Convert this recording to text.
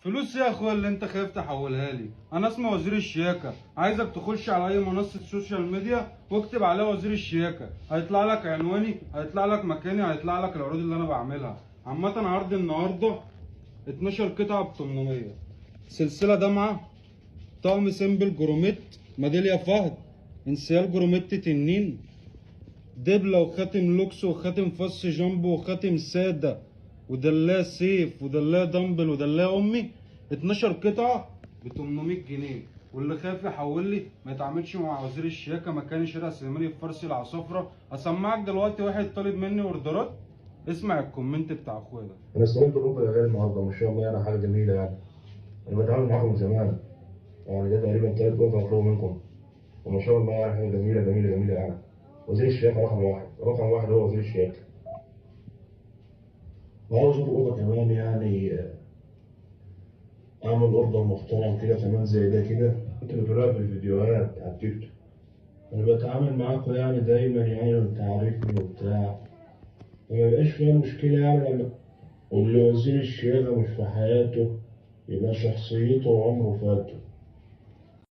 فلوس يا اخويا اللي انت خايف تحولها لي. انا اسمي وزير الشياكه، عايزك تخش على اي منصة social media واكتب عليها وزير الشياكه، هيطلع لك عنواني، هيطلع لك مكاني، هيطلع لك العروض اللي انا بعملها. عامة عرض النهارده 12 قطعه ب 800، سلسلة دمعه، طقم simple جروميت، ميدالية فهد، انسيال جروميت تنين، دبلة وخاتم لوكس وخاتم فص جامبو وخاتم سادة ودلاه سيف ودلاه دمبل ودلاه امي. 12 قطعة ب 800 جنيه. واللي خايف يحول لي ما يتعاملش مع وزير الشياكة، مكان شارع سليمان الفارسي العصافرة. هسمعك دلوقتي واحد طالب مني اوردرات، اسمع ال comment بتاع اخويا ده. انا استلمت الربع يا غالي النهارده، ما شاء الله، يعني حاجة جميلة. يعني انا بتعامل معاكم من زمان، يعني ده تقريبا تالت order اطلبه منكم، وما شاء الله يعني حاجة جميلة جميلة جميلة. يعني وزير الشياكه رقم واحد، رقم واحد هو وزير الشياكه. وعاوز اطلب order كمان، يعني اعمل order محترم كده كمان زي ده كده. انت بتقولها في الفيديوهات على التيك توك. انا بتعامل معاكم يعني دايما يعني، وانت عارفني وبتاع، وما يبقاش فيها مشكلة يعني. لما واللي وزير الشياكة مش في حياته يبقى شخصيته وعمره فاته.